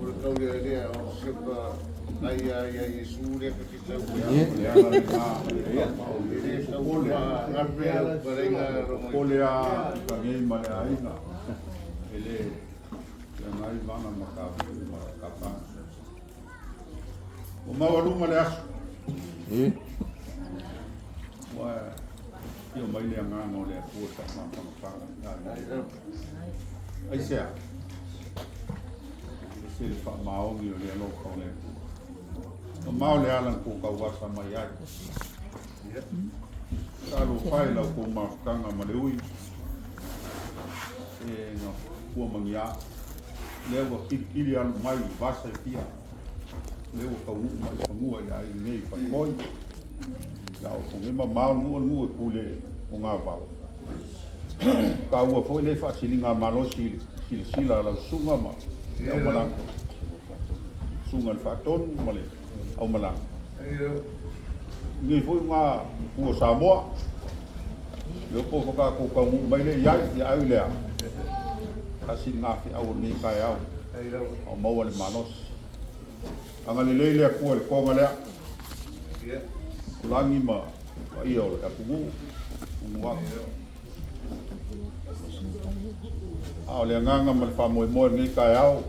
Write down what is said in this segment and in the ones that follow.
O le taulealea o sepa ai ia ia Iesu lea ka te tau Ia. E le tau gape au palega logo. Pole a kanei ma le aiga. Ele ia ngai vana ma ka ma ka pa. O maualuga le aso. Ua ia mai le agaga o le Atua faamafagafaga. Aisea? Ese le faamaoni o le alofa o le Atua. Mamao le ala na tou tauasa mai ai. Talofa e lau tou mafutaga ma le ui. E na pua magia. Lea ua kilikili alu mai i vasa e fia. Lea ua taunuu mai i fanua i le aiga nei i Falemoi. La o fonge mamao le nuu o le nuu e pule o Gavao. Taua foi le faasiliga malosi i le silasila a lau susuga ma le aumalaga. Susuga i le Faatonu ma le aumalaga. Nei foi ngā pua Samoa. Leo po whakako taunuu mai le iai, ia au lea. Kasi ngā whiau o nei kai au. O maua le malosi. Anga lelei le Atua i le toga lea. Kulagi ma paia o le atunuu, unu atu. A o le agaga ma le faamoemoe i lenei taeao,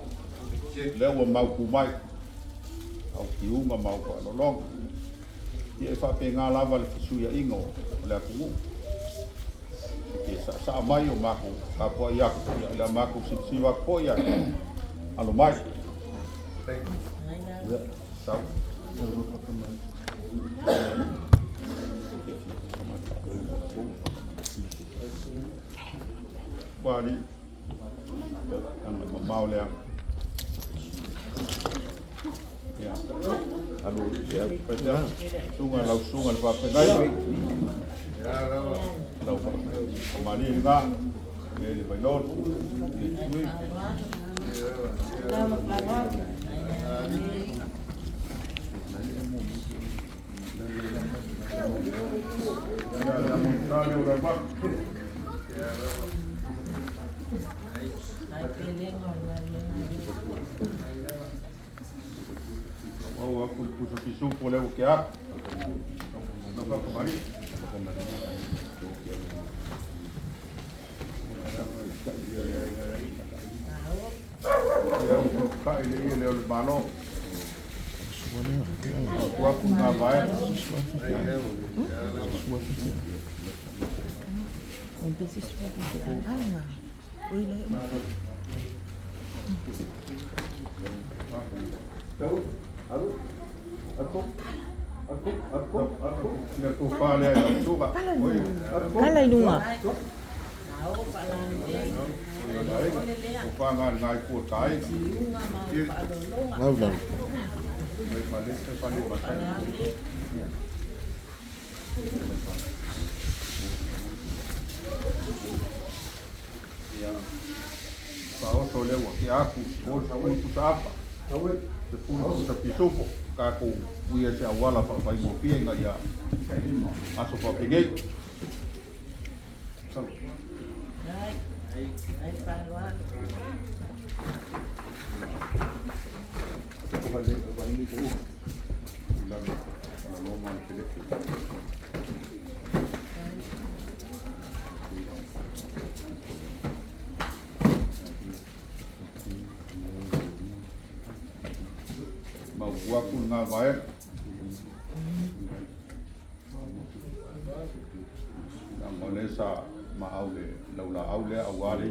lea ua mautu mai, au tiuga ma au faaaloaloga. Ia e faapena lava le fesuiaiga o le atunuu. E saasaa mai o matou tapuai atu, ia o le a matou silasila atu foi ai, alo mai. Ia, sau. Wali. Anga mamao lea. Ia. Alu, ia, patea. Sunga lau sunga le faafegai. Lau faamali lena. Le le vailolo. Le tui. Ia, le amontale o le va. Au aku le pusa pisupo le o ke aku. Lau faamali. Ia, o kai le ia le o le malo. Atu aku ngā vae. Ia tō whālea i lau suga. Oi. Kala i lunga. Tō whānga ngai kua tai. Lau lau. Mai pale, mai pale matai. Ia. Whaoso lea ua ke aku, o sa ulu pusa apa. Te pulu pusa pisupo, kākou uia se awala whawhai mō pia inga ia aso whapengei. Lalo, lalo ma le pele. Mau kuaku ngā vae. Nga le sa ma au le lau la au le au ale.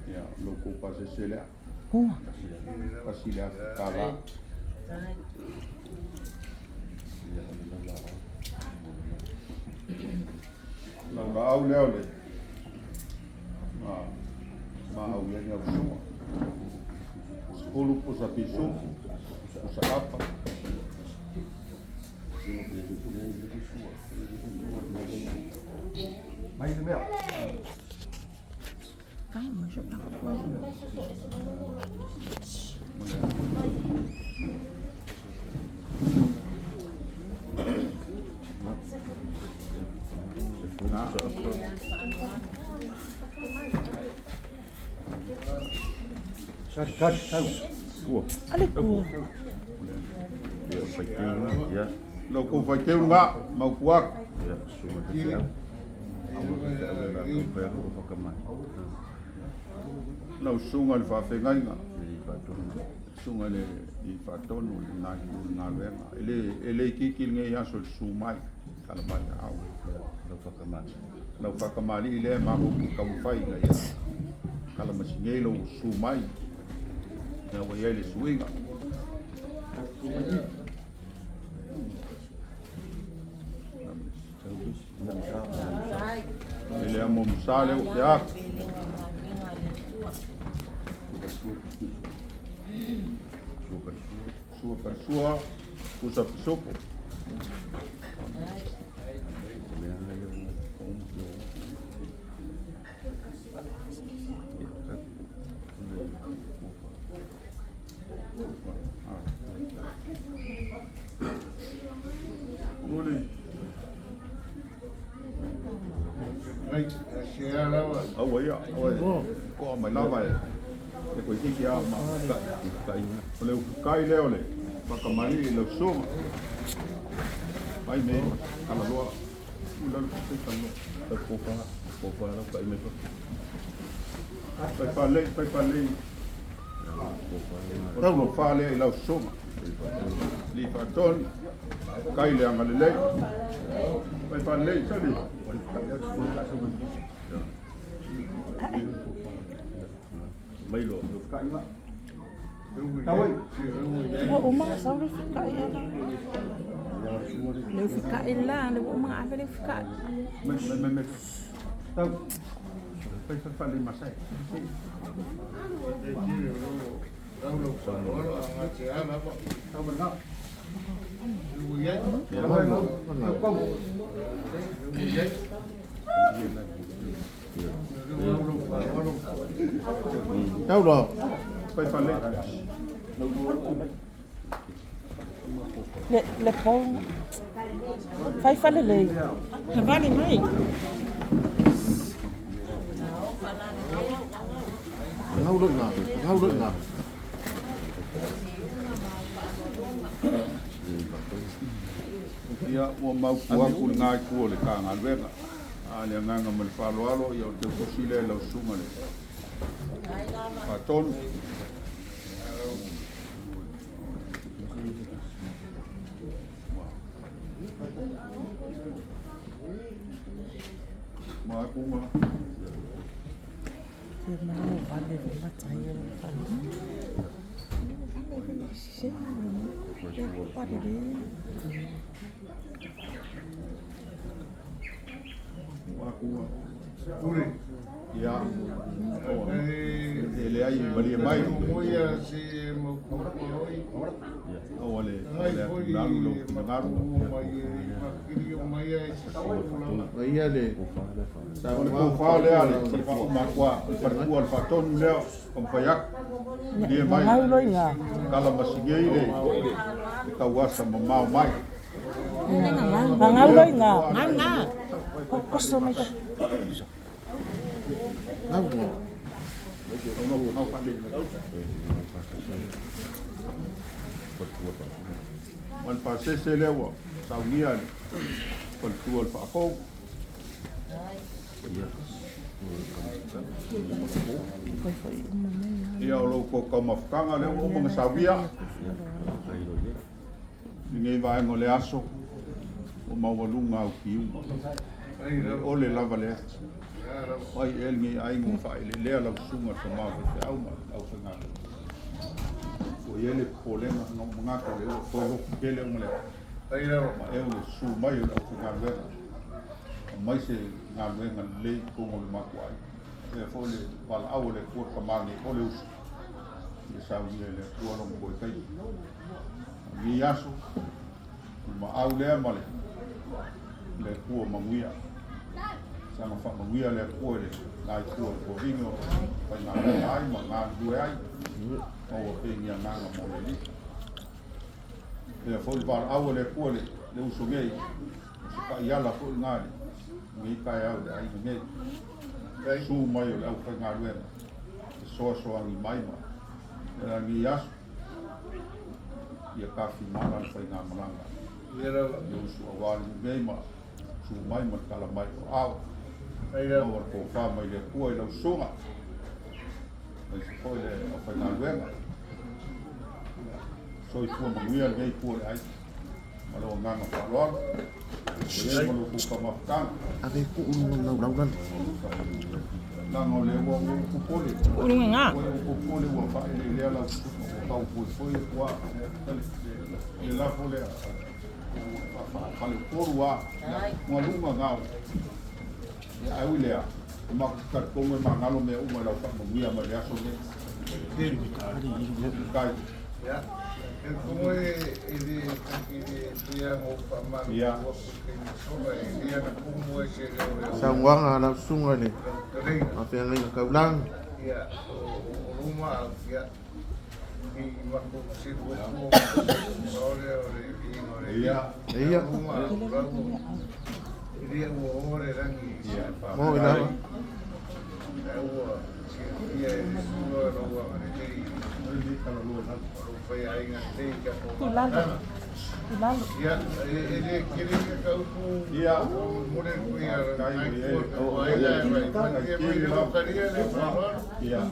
Ia, lo ko pa se se lea. Pasi lea ka la. Lau la au lea o le ma ma au ia ni au sua. Sepuluh pusa pisu, pusa apa. Mai le mea. Na. Lau kou faiteu ngā, mau kuaku. Lau susuga i le faafeagaiga, susuga i le i faatonu i le galuega. E le e le itiiti lenei aso i le susu mai, tala mai aao. Lau faatamalii lea matou te taumafai ina ia kalamasingei lou susu mai, ina ua i ai le suiga. E le amo msa le o te aku. Sua pasua, kusa pisopo. Aua ia, aua ia. Koa mai lava e. E koe tiki a ma. O le ufukai lea o le whakamari i lau susuga. Mai me kalaloa. Ula le kai kalaloa. Pai whalei, pai whalei. O tau whale i lau susuga. Li whaton, kai le anga lelei. Pai whalei, sali. Tau ai. Ua uma sau le fika'i ala. Le fika'i la, le ua uma ave le fika'i. Me, me, me, me. Tau. Pai whalei masai. Tau mana. Tau kau. Tau lo. Pai whalei. Le le po. Fai fale le. Havali mai. Ngau lo ngā. Ngau lo ngā. Ia, ua maupua aku le gai kua le ka galuega. A le agaga ma le faaaloalo, ia o le teutusi lea i lau susuga le faatonu. Ma akuga. Te malo vale le matai le fale. Vale le se. Vale le. Ma akuga. Ia, e leai malie mai. Aua le le atugalu lou finagalo. Ia le. O le tofa lea le faauma le faletua le faatonu lea o mafai atu. Malie mai. Ngau lo inga. Kala masigei le le tauasa mamao mai. Ngau lo inga. Ngau nga. Koso mai ta. Ngau lo. Ngau whale. Ma le faasese lea ua saunia le faletua le faakou. Ia o lou taumafataga lea ua uma ona sauia. Lenei vaega o le aso, ua maualuga au fiuga. O le lava lea. Ai e lenei aiga ua faaeleelea lau susuga le tamā faifeau ma le aufaigaluega. Ua i ai le popolega na ou manatu o lea ua toe lotu tele ona lea. Ma ea o le susu mai o le aufaigaluega. Aumai se galuega lelei i totonu o le matou aiga. Faapea foi le valaau a le Atua le tama nei o le uso. Ia saunia e le Atua lona toe taimi. O lenei aso, o le maau lea ma le le Atua manuia. Saga faamanuia le Atua i le nai tua o le toavine o faigaluega ai ma galulue ai. Maua pea ni agaga mo le Alii. Lea foi le valaau a le Atua le le uso nei. O se taiala foi lena i lenei taeao i le aiga nei. Susu mai o le aufaigaluega, fesoasoani mai ma Lagi aso ia tafimala le faigamalaga i usu auā le nei ma su mai ma le tala mai o ao maua le tofā mai le Atua i lau susuga aemaise foi le aufaigaluega. Soifua manuia lenei itu o le aiga ma lou agaga faaaloalo. Ua i ai ma lo outou faamafutaga. Ave tuu laulau lale. Leaga o lea ua ou popole. Uluga. Ua ou popole ua faaeleelea lau susuga ua tau foefoe atu lava le lafo lea faafaleupolu lava. Galuga na o ae ui lea, matou te talitonu e magalo mea uma i lau faamanuia mai le aso lenei. Faafetai. Ia. Saunoaga a lau susuga i le faafeagaiga taulagi. Ia. Ia. Ia. Mo i lava. Tulalo. Tulalo. Ia. Ia.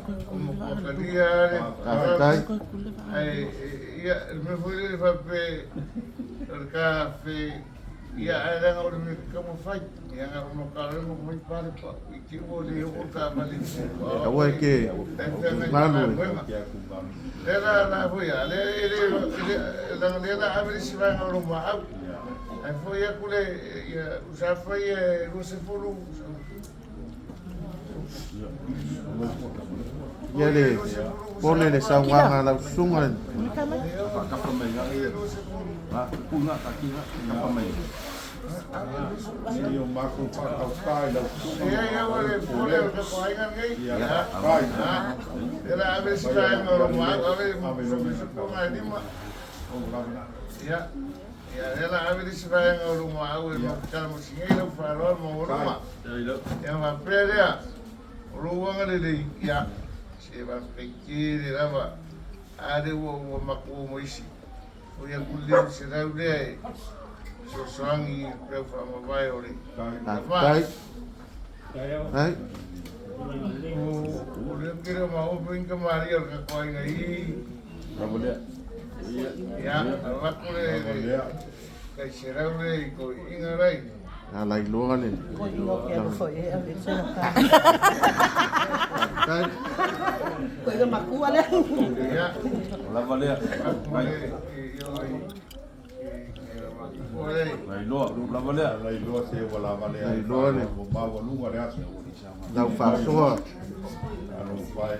Faafetai. Aua e ke malu e. Ia ku galu. Ia le pole le saunoaga a lau susuga. Kafa mai ga ia. Ha, ku nga ka ki nga kafa mai. Ia o matou faatautā i lau susuga. Ia. Faafetai. Faafetai. Ai. Bravo lea. Lea. A lailoa le. Ko ingo ke alo foi e ave se ka. Faafetai. Ko ingo makua le. Lava lea. Mai. Lai loa, lava lea. Lailoa se ua lava lea. Lailoa le. Ua maualuga le aso. Lau faasoa. Alo fai.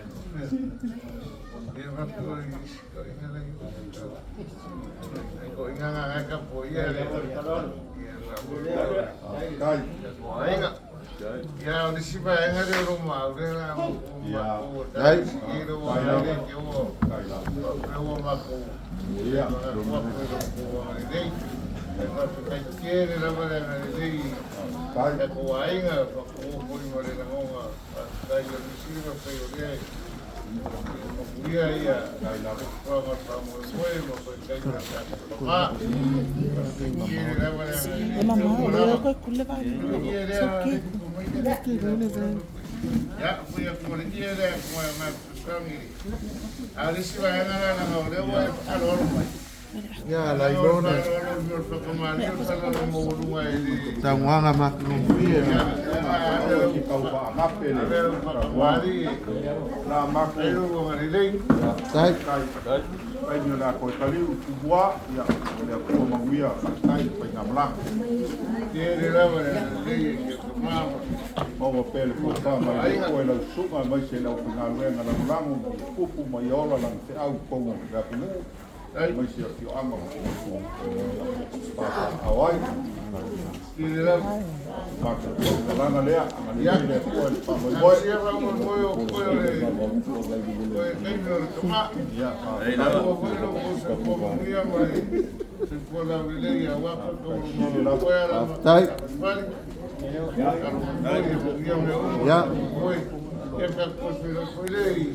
Faafetai. Ai. Kai lava. Ia. Faafetai. Kai lava. E mama o le ko kule va. So ke. Ia lailoa le saunoaga matagofie. Aua ki tau faagape le. La matou. Faafetai. Kai. Kai ni o la koe kaliu tubua. Ia. O le Atua manuia. Faafetai le faigamalaga. Maua pea le tofā mai le Atua i lau susuga aemaise le aufaigaluega lagolago i upu ma ia ola lana feau i totonu o le atunuu aemaise afioaga o papaaao ai. Matou tautalaga lea agalelei le Atua i le faamoemoe. Ia faafetai. Faafetai. Ia. Ia tatou feiloai foi lea i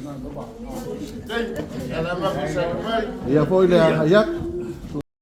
se taimi. Ia lava matou salamai. Ia foi le agai atu.